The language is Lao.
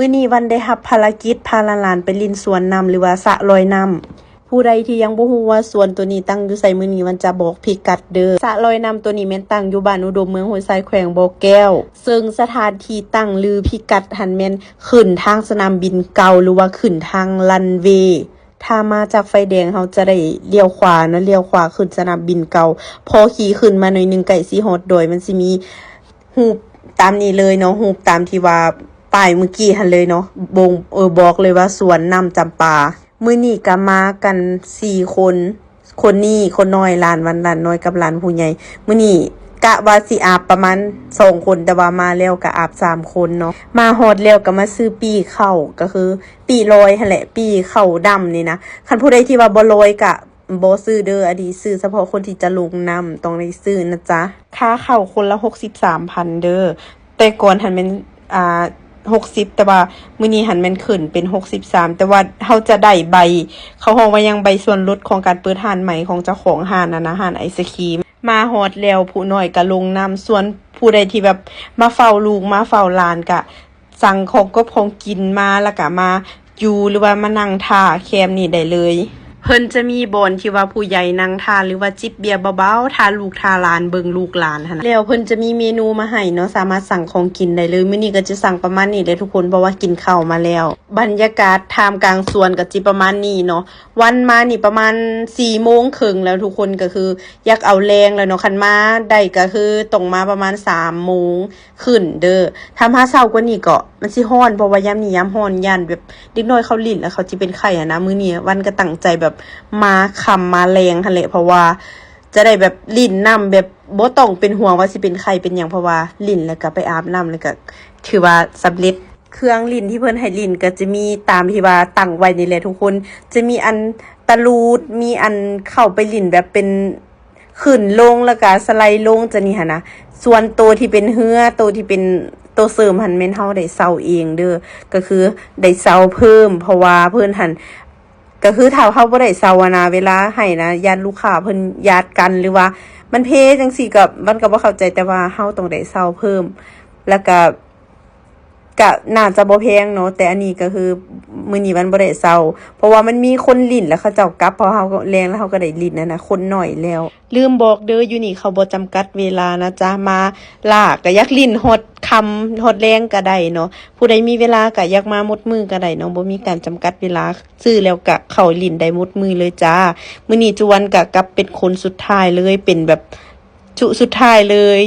ມື້ນີ້ວັນໄດ້ຮັບພາລະກິດພາຫຼານໆໄປຫຼິ້ນສວນນ້ຳ ຫຼືວ່າສະລອຍນ້ຳ. ຜູ້ໃດທີ່ຍັງບໍ່ຮູ້ວ່າສວນໂຕນີ້ຕັ້ງຢູ່ໃສ, ມື້ນີ້ວັນຈະບອກພິກັດເດີ້. ສະລອຍນ້ຳໂຕນີ້ແມ່ນຕັ້ງຢູ່ບ້ານອຸດົມ ເມືອງຫ້ວຍຊາຍ ແຂວງບໍ່ແກ້ວ, ເຊິ່ງສະຖານທີ່ຕັ້ງ ຫຼື ພິກັດຫັ້ນແມ່ນຂຶ້ນທາງສະໜາມບິນເກົ່າ ຫຼືວ່າຂຶ້ນທາງຣັນເວ. ຖ້າມາຈາກໄຟແດງ ເຮົາຈະໄດ້ລ້ຽວຂວາເນາະ, ລ້ຽວຂວາຂຶ້ນສະໜາມບິນເກົ່າ. ພໍຂີ່ຂຶ້ນມາໜ້ອຍໜຶ່ງ ໃກ້ຊິຮອດດອຍ, ມັນຊິມີຮູບຕາມນີ້ເລີຍເນາະ, ຮູບຕາມທີ່ວ່າປ້າຍມື້ກີ້ຫັ້ນເລີຍເນາະ, ບົ່ງ ເອີ ບອກເລີຍວ່າສວນນ້ຳຈຳປາ. ມື້ນີ້ກະມາກັນສີ່ຄົນ, ຄົນນີ້ ຄົນນ້ອຍ ຫຼານວັນ ຫຼານນ້ອຍ ກັບຫຼານຜູ້ໃຫຍ່. ມື້ນີ້ກະວ່າຊິອາບປະມານສອງຄົນ, ແຕ່ວ່າມາແລ້ວກະອາບສາມຄົນເນາະ. ມາຮອດແລ້ວກະມາຊື້ປີ້ເຂົ້າ, ກະຄືປີ້ລອຍຫັ້ນແຫຼະ, ປີ້ເຂົ້າດຳນີ້ນະ. ຄັນຜູ້ໃດທີ່ວ່າບໍ່ລອຍກະບໍ່ຊື້ເດີ້, ອັນນີ້ຊື້ສະເພາະຄົນທີ່ຈະລົງນ້ຳ ຕ້ອງໄດ້ຊື້ນະຈ໊ະ. ຄ່າເຂົ້າຄົນລະຫົກສິບສາມພັນເດີ້. ແຕ່ກ່ອນຫັ້ນແມ່ນ ອ່າ ຫົກສິບ ແຕ່ວ່າມື້ນີ້ຫັ້ນແມ່ນຂຶ້ນເປັນຫົກສິບສາມ, ແຕ່ວ່າເຮົາຈະໄດ້ໃບ ເຂົາຮ້ອງວ່າຫຍັງ ໃບສ່ວນຫຼຸດຂອງການເປີດຮ້ານໃໝ່ຂອງເຈົ້າຂອງຮ້ານຫັ້ນນະ, ຮ້ານໄອສະຄຣີມ. ມາຮອດແລ້ວ ຜູ້ນ້ອຍກະລົງນ້ຳ, ສ່ວນຜູ້ໃດທີ່ແບບມາເຝົ້າລູກ ມາເຝົ້າຫຼານ ກະສັ່ງຂອງກົບຂອງກິນມາ ແລ້ວກະມາຢູ່ ຫຼືວ່າມານັ່ງຖ້າແຄມນີ້ໄດ້ເລີຍ. ເພິ່ນຈະມີບ່ອນທີ່ວ່າຜູ້ໃຫຍ່ນັ່ງຖ້າ ຫຼືວ່າຈິບເບຍເບົາໆ ຖ້າລູກຖ້າຫຼານ ເບິ່ງລູກຫຼານຫັ້ນນະ. ແລ້ວເພິ່ນຈະມີເມນູມາໃຫ້ເນາະ, ສາມາດສັ່ງຂອງກິນໄດ້ເລີຍ. ມື້ນີ້ກໍຈະສັ່ງປະມານນີ້ແຫຼະທຸກຄົນ, ເພາະວ່າກິນເຂົ້າມາແລ້ວ. ບັນຍາກາດທ່າມກາງສວນກໍຊິປະມານນີ້ເນາະ. ວັນມານີ້ປະມານສີ່ໂມງເຄິ່ງແລ້ວທຸກຄົນ, ກໍຄືຢາກເອົາແລງແລ້ວເນາະ. ຄັນມາໄດ້ກໍຄືຕ້ອງມາປະມານສາມໂມງ ຂຶ້ນເດີ້. ຖ້າມາເຊົ້າກວ່ານີ້ກໍມັນຊິຮ້ອນ, ເພາະວ່າຍາມນີ້ຍາມຮ້ອນ, ຢ້ານແບບເດັກນ້ອຍເຂົາຫຼິ້ນແລ້ວເຂົາຊິເປັນໄຂ້ຫັ້ນນະ. ມື້ນີ້ວັນກໍຕັ້ງໃຈແບບມາຄ່ຳມາແລງຫັ້ນແຫຼະ, ເພາະວ່າຈະໄດ້ແບບຫຼິ້ນນ້ຳແບບບໍ່ຕ້ອງເປັນຫ່ວງວ່າຊິເປັນໄຂ້ເປັນຫຍັງ, ເພາະວ່າຫຼິ້ນແລ້ວກໍໄປອາບນ້ຳ ແລ້ວກໍຖືວ່າສຳເລັດ. ເຄື່ອງຫຼິ້ນທີ່ເພິ່ນໃຫ້ຫຼິ້ນກໍຈະມີຕາມທີ່ວ່າຕັ້ງໄວ້ນີ້ແຫຼະທຸກຄົນ, ຈະມີອັນຕະລູດ, ມີອັນເຂົ້າໄປຫຼິ້ນແບບເປັນ ຂຶ້ນລົງ ແລ້ວກະສະໄລລົງຈັ່ງນີ້ຫັ້ນນະ. ສ່ວນໂຕທີ່ເປັນເຮືອ ໂຕທີ່ເປັນໂຕເສີມຫັ້ນແມ່ນເຮົາໄດ້ເຊົ່າເອງເດີ້, ກໍຄືໄດ້ເຊົ່າເພີ່ມ ເພາະວ່າເພິ່ນຫັ້ນ ກໍຄືຖ້າເຮົາບໍ່ໄດ້ເຊົ່າຫັ້ນນະ ເວລາໃຫ້ນະ ຢ້ານລູກຄ້າເພິ່ນຢາດກັນ ຫຼືວ່າມັນເພຈັ່ງຊີ້ ກໍ ມັນກໍບໍ່ເຂົ້າໃຈ, ແຕ່ວ່າເຮົາຕ້ອງໄດ້ເຊົ່າເພີ່ມ ແລ້ວກະ ກະໜ້າຈະບໍ່ແພງເນາະ, ແຕ່ອັນນີ້ກໍຄືມື້ນີ້ມັນບໍ່ໄດ້ເຊົ່າ ເພາະວ່າມັນມີຄົນຫຼິ້ນແລ້ວເຂົາເຈົ້າກັບ, ເພາະເຮົາແລງແລ້ວເຮົາກໍໄດ້ຫຼິ້ນຫັ້ນນະ, ຄົນໜ້ອຍແລ້ວ. ລືມບອກເດີ້, ຢູ່ນີ້ເຂົາບໍ່ຈຳກັດເວລານະຈ໊ະ, ມາລ້າກໍຢາກຫຼິ້ນຮອດຄ່ຳຮອດແລງກໍໄດ້ເນາະ, ຜູ້ໃດມີເວລາກໍຢາກມາໝົດມື້ກໍໄດ້ເນາະ, ບໍ່ມີການຈຳກັດເວລາ, ຊື້ແລ້ວກໍເຂົ້າຫຼິ້ນໄດ້ໝົດມື້ເລີຍຈ້າ. ມື້ນີ້ຈຸວັນກໍກັບເປັນຄົນສຸດທ້າຍເລີຍ, ເປັນແບບຈຸສຸດທ້າຍເລີຍ.